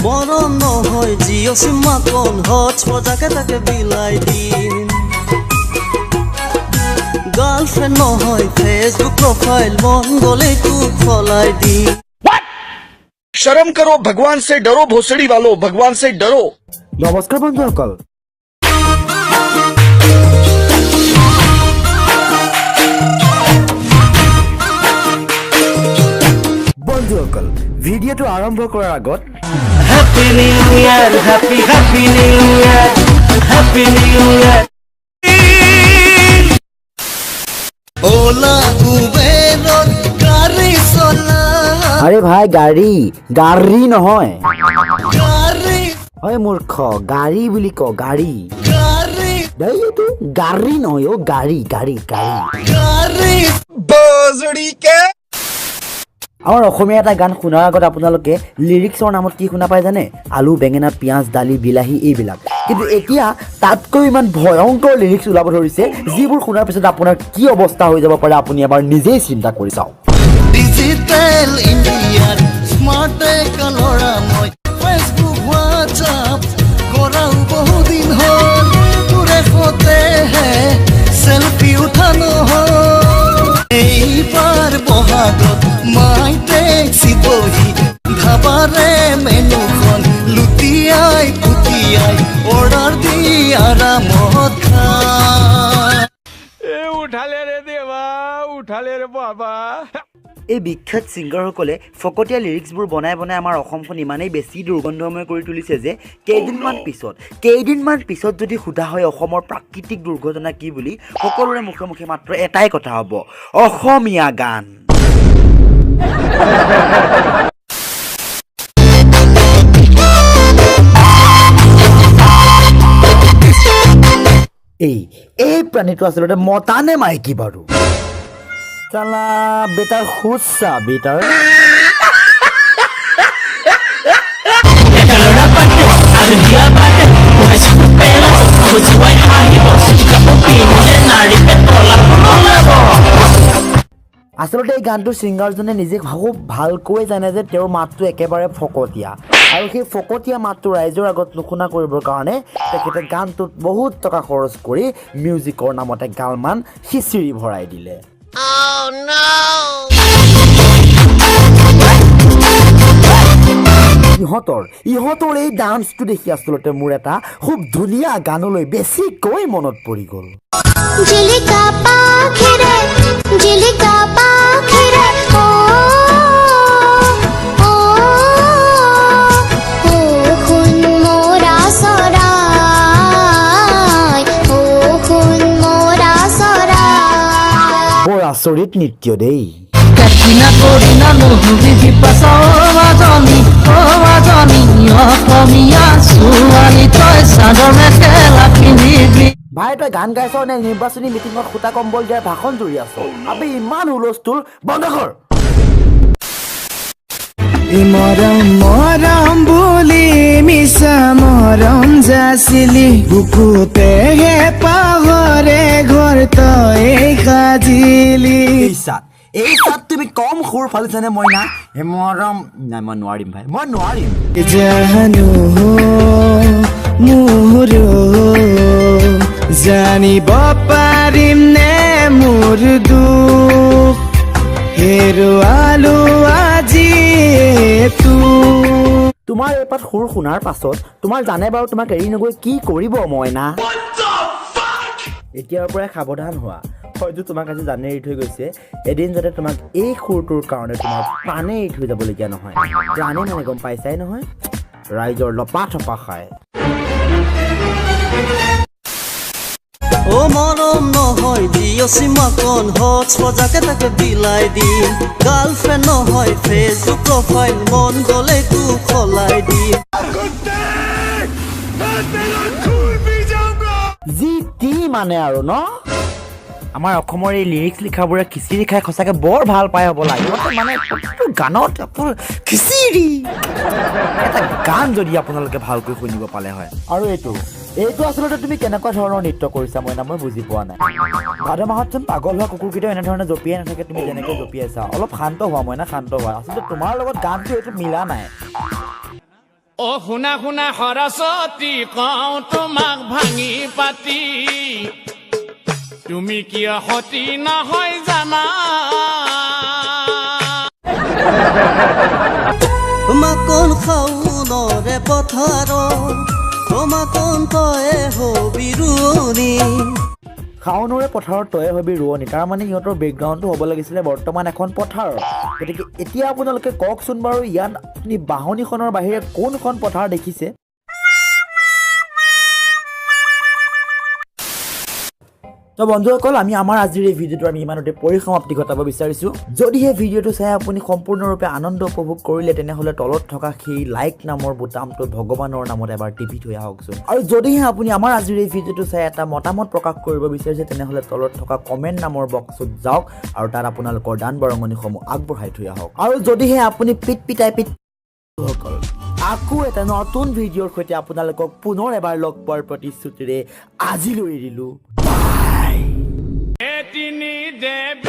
মৰম নহয় Jio' SIM Makon hotspot যাকে তাকে বিলাই দিম। গাৰ্লফ্ৰেণ্ড নহয় ফেচবুক প্ৰফাইল, মন গ'লেই তোক সলাই দিম। शर्म करो, भगवान से डरो, भोसड़ी वालो, भगवान से डरो। নমস্কাৰ বন্ধুসকল। বন্ধুসকল, ভিডিঅ'টো আৰম্ভ কৰাৰ আগত Happy New Year, happy happy New Year, happy New Year. Ola উবেৰত গাড়ী চলা। আৰে ভাই, গাড়ী গাড়ী নহয়। গাড়ী। হয় মূৰ্খ, গাড়ী বুলি ক, গাড়ী। গাড়ী। দেই, এইটো গাড়ী নহয় অ', গাড়ী গাড়ী গাড়ী। গাড়ী। भोसड़ी के। আমাৰ অসমীয়া এটা গান শুনাৰ আগত আপোনালোকে লিৰিক্সৰ নামত কি শুনা পায় জানে? আলু, বেঙেনা, পিঁয়াজ, দালি, বিলাহী এইবিলাক। কিন্তু এতিয়া তাতকৈ ইমান ভয়ংকৰ লিৰিক্স ওলাব ধৰিছে, যিবোৰ শুনাৰ পিছত আপোনাৰ কি অৱস্থা হৈ যাব পাৰে আপুনি এবাৰ নিজেই চিন্তা কৰি চাওক। ডিজিটেল ইণ্ডিয়াৰ স্মাৰ্ট ল'ৰা মই, ফেচবুক হোৱাটছআপ কৰাও বহুদিন হ'ল, তোৰে সতেহে চেলফি উঠা নহ'ল। এইবাৰ বহাগত মাই টেক্সি বহি ধাবাৰে মেনুখন লুটিয়াই পুটিয়াই অৰ্ডাৰ দি আৰামত খা। ए उठा ले रे देवा, उठा ले रे बाबा। এই বিখ্যাত ছিংগাৰসকলে ফকতীয়া লিৰিক্সবোৰ বনাই বনাই আমাৰ অসমখন ইমানেই বেছি দুৰ্গন্ধময় কৰি তুলিছে যে কেইদিনমান পিছত যদি সোধা হয় অসমৰ প্ৰাকৃতিক দুৰ্ঘটনা কি বুলি, সকলোৰে মুখে মুখে মাত্ৰ এটাই কথা হ'ব, অসমীয়া গান। এই প্ৰাণীটো আচলতে মতা নে মাইকী বাৰু? চালা বেটাৰ খোজ চা বেটাৰ। আচলতে এই গানটোৰ ছিংগাৰজনে নিজে খুব ভালকৈ জানে যে তেওঁৰ মাতটো একেবাৰে ফকতীয়া আৰু সেই ফকতীয়া মাতটো ৰাইজৰ আগত নুশুনা কৰিবৰ কাৰণে তেখেতে গানটোত বহুত টকা খৰচ কৰি মিউজিকৰ নামতে গালমান খিচিৰি ভৰাই দিলে। ইহঁতৰ এই ডান্সটো দেখি আচলতে মোৰ এটা খুব ধুনীয়া গানলৈ বেছিকৈ মনত পৰি গ'ল। জিলিকা পাখিৰে, জিলিকা পাখিৰে, ও ও ও সোণ ম'ৰা চৰাই, ও সোণ ম'ৰা চৰাই। বৰ আচৰিত নৃত্য দেই। কেটৰিনা কৰিনা নহবি বিপাশা, অ মাজনী, অ মাজনী, অসমীয়া ছোৱালী তই চাদৰ মেখেলা পিন্ধিবি। ভাই, তই গান গাইছ নে নিৰ্বাচনী মিটিঙত সূতা কম্বল দিয়াৰ ভাষণ জুৰি আছ? আবে ইমান হুলস্থুল বন্ধ কৰ। মৰম মৰম বুলি মিছা মৰম যাচিলি, বুকুতে হে পাহৰে ঘৰ তই সাজিলি। এই চাত তুমি কম সুৰ ফালিছানে মইনা? এই মৰম নাই, মই নোৱাৰিম ভাই, মই নোৱাৰিম। জানো মোৰ জানিব পাৰিম নে মোৰ দুখ হেৰুৱালো আজি তোক। তোমাৰ এইপাত সুৰ শুনাৰ পাছত তোমাৰ জানে বাৰু তোমাক এৰি নগৈ কি কৰিব মইনা? এতিয়াৰ পৰাই সাৱধান হোৱা। হয়তো তোমাক আজি জানে এৰি থৈ গৈছে, এদিন যাতে তোমাক এই সুৰটোৰ কাৰণে তোমাৰ প্ৰাণে এৰি থৈ যাবলগীয়া নহয়। প্ৰাণে মানে গম পাইছাই নহয়, ৰাইজৰ লপা থপা খায়। অ মৰম নহয় জিঅ' চিমাকন হটস্পট যাকে তাকে বিলাই দিম। গাৰ্লফ্ৰেণ্ড নহয় ফেচবুক প্ৰফাইল, মন গ'লে তোক সলাই দিম। যি টি মানে আৰু ন আমাৰ অসমৰ এই লিৰিক্স লিখাবোৰে খিচিৰি খাই সঁচাকৈ বৰ ভাল পায় হ'বলা। ইহঁতে মানে প্ৰতিটো গানত আপোনাৰ খিচিৰি। এটা গান যদি আপোনালোকে ভালকৈ শুনিব পালে হয়। আৰু এইটো এইটো আচলতে তুমি কেনেকুৱা ধৰণৰ নৃত্য কৰিছা মইনা, মই বুজি পোৱা নাই। ভাদ মাহতচোন পাগল হোৱা কুকুৰকেইটাও এনেধৰণে জঁপিয়াই নাথাকে, তুমি যেনেকৈ জঁপিয়াইছা। অলপ শান্ত হোৱা মইনা, শান্ত হোৱা। আচলতে তোমাৰ লগত গানটো এইটো মিলা নাই। অ শুনা শুনা সৰস্বতী, কওঁ তোমাক ভাঙি পাতি, তুমি কিয় সতী নহয় জানা? মাকন খাউনৰে পথাৰত, অ মাকন তয়ে হবি ৰোৱনী। শাওনৰে পথাৰত তয়ে হবি ৰোৱনী, তাৰমানে সিহঁতৰ বেকগ্ৰাউণ্ডটো হ'ব লাগিছিলে বৰ্তমান এখন পথাৰত। গতিকে এতিয়া আপোনালোকে কওকচোন বাৰু, ইয়াত আপুনি বাঁহনিখনৰ বাহিৰে কোনখন পথাৰ দেখিছে? তো বন্ধুসকল, আমি আমাৰ আজিৰ এই ভিডিঅ'টো আমি ইমানতে পৰিসমাপ্তি ঘটাব বিচাৰিছোঁ। যদিহে ভিডিঅ'টো চাই আপুনি সম্পূৰ্ণৰূপে আনন্দ উপভোগ কৰিলে, তেনেহ'লে তলত থকা সেই লাইক নামৰ বুটামটো ভগৱানৰ নামত এবাৰ টিপি থৈ আহকচোন। আৰু যদিহে আপুনি আমাৰ আজিৰ এই ভিডিঅ'টো চাই এটা মতামত প্ৰকাশ কৰিব বিচাৰিছে, তেনেহ'লে তলত থকা কমেণ্ট নামৰ বক্সত যাওক আৰু তাত আপোনালোকৰ দান বৰঙণিসমূহ আগবঢ়াই থৈ আহক। আৰু যদিহে আপুনি পিট পিটাই পিট সকল, আকৌ এটা নতুন ভিডিঅ'ৰ সৈতে আপোনালোকক পুনৰ এবাৰ লগ পোৱাৰ প্ৰতিশ্ৰুতিৰে আজিলৈ এৰিলোঁ। তিনি দেৱী।